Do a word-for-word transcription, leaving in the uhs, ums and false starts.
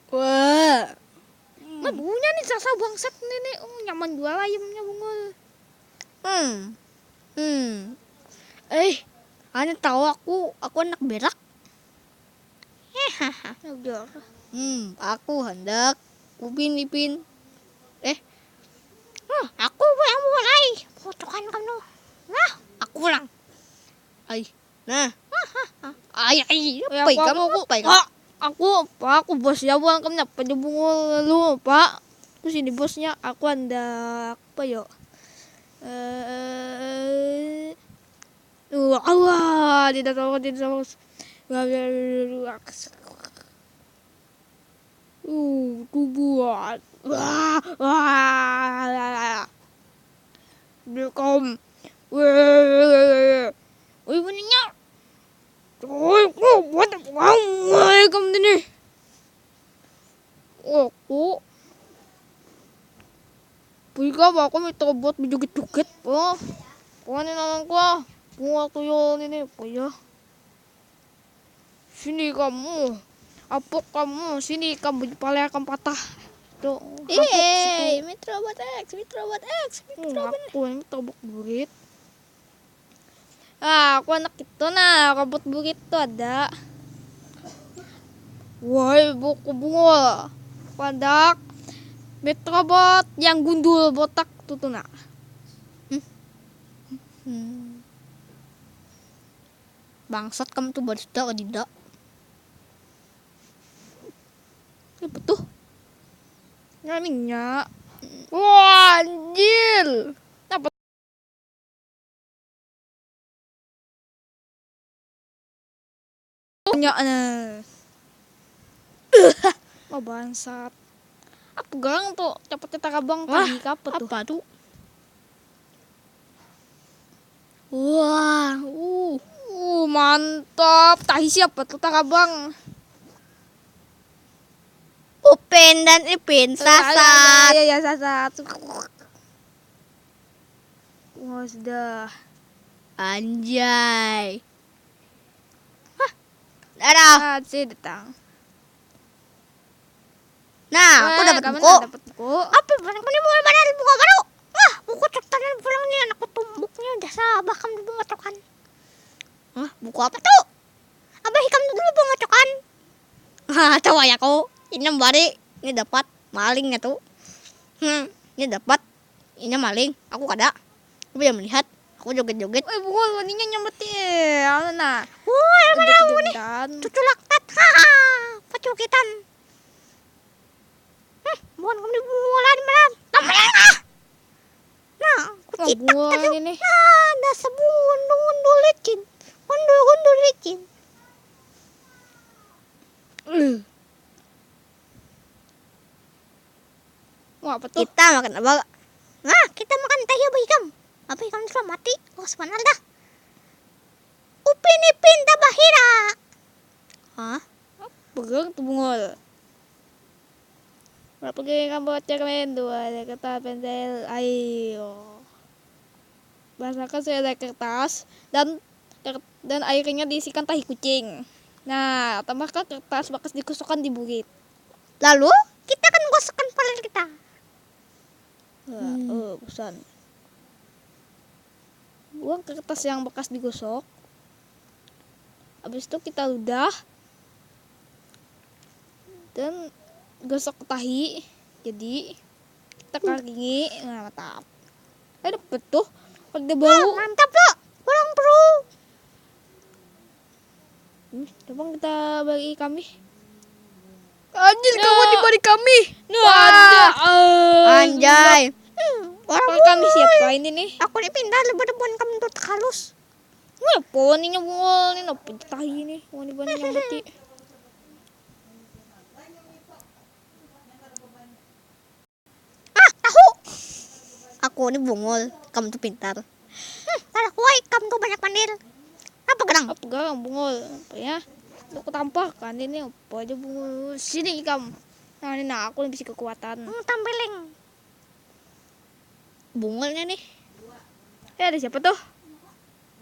Wah. Nah, bunyinya nih sasa bangsat nih, nih. Oh, nyaman jual ayamnya, Bungul. Hmm. Hmm. Eh, ane tahu aku, aku anak berak. Udah. Hmm, aku handak Upin Ipin. Eh. Hmm, aku yang mulai. Pocokan kamu. Nah, aku pulang. Ai. Nah. Ai, ai, apa ikam? Aku, aku, apa ikam? Ah, aku apa? Aku bos ya, bukan kamu apa aja, Bungul, lu apa? Aku sini bosnya, aku handak apa yo? Eh, uh, Allah, tidak tahu, tidak tahu. Uh, tubuhan. Wah, wah. Belkom. Weh. Wih, bunyinya. Woi, kok buat apa? Woi, kamu ini. Aku. Puika apa aku minta buat berjoget-joget. Oh. Pokoknya nang aku ah. Bunga tuyul ini apa ya? Sini kamu. Apuk kamu. Sini kamu, pala kamu patah. Tuh. Apuk situ. Yeay, Metrobot X, Metrobot X, hmm, Metrobot. Aku ini tabuk burit. Ah, aku anak itu nah, robot burit tuh ada. Woi, buku bunga. Aku anak Metrobot yang gundul botak tuh, tuh nah. Hmm. Hmm. Bangsat kamu tuh, barista ke tidak. Apa tuh? Nganingnya. Wah, anjir. Apa? Nya, eh. Oh, bangsat. Apa gang tuh? Cepet kita kabang. Wah, tahi apa tuh? Apa tuh? Wah, uh, uh, mantap. Tahi siapa tuh, takabang? Upin dan Ipin, sasat. Ya, ya, ya, sasat. Wah, sudah. Anjay. Hah? Dadah. Ah, si datang. Nah, aku dapat buku. Dapat buku. Apa barang ini, buku baru, buku baru. Wah, buku catatan pulang nih, anakku tumbuknya udah sabah kamu dulu ngacokan. Hah, buku apa tuh? Abah ikam dulu ngacokan. Hah, tahu ya aku. Ini bari, ini dapat malingnya tuh. Hmm, ini dapat. Ini maling, aku kada. Aku yang melihat, aku joget-joget. Eh, buku waninya nyambat eh, nah. Wah, mana ini? Cucu laktat. Ha, pacukitan. Hmm, bukan kamu di bola di mana? Namanya ah. Nah, aku citak tadi. Nah, dasar bungun, bungun licin. Gundul, gundul licin. Wah, apa tuh? Kita makan apa? Nah, kita makan tahi abah ikam. Abah ikam sudah mati. Wah, sebenarnya dah. Upin Ipin tabahira. Hah? Pegang tuh bungul. Berapa gaya kamu cermin dua ada kertas pensil ayo. Basakan saya ada kertas dan dan airnya diisikan tahi kucing. Nah, tambahkan kertas bakas digosokkan di burit. Lalu kita akan gosokkan palir kita. Nah, hmm. Oh, bosan. Buang kertas yang bekas digosok. Habis itu kita ludah dan gosok tahi. Jadi kita karingi. Nah, mantap. Eh, dapet tuh. Ada bau. Mantap tuh. Kurang perlu. Hmm, coba kita bagi kami. Anjir, kawan dibari kami. Wah, ada. Anjay. Hmm, orang kami siapa ini nih? Aku nih pindah lebar depan kamu tuh halus. Wah, poninya bungul nih, napa tahi nih. Wani bani yang beti. Ah, tahu. Aku ni bungul, kamu tu pintar. Hmm, kada kuat, kamu tu banyak pandir. Apa gerang? Apa gerang bungul? Apa ya? Aku tampakkan ini apa aja bungul. Sini ikam. Nah, ini nah aku ni bisi kekuatan. Hmm, tampiling. Bungulnya nih. Eh, ada siapa tuh?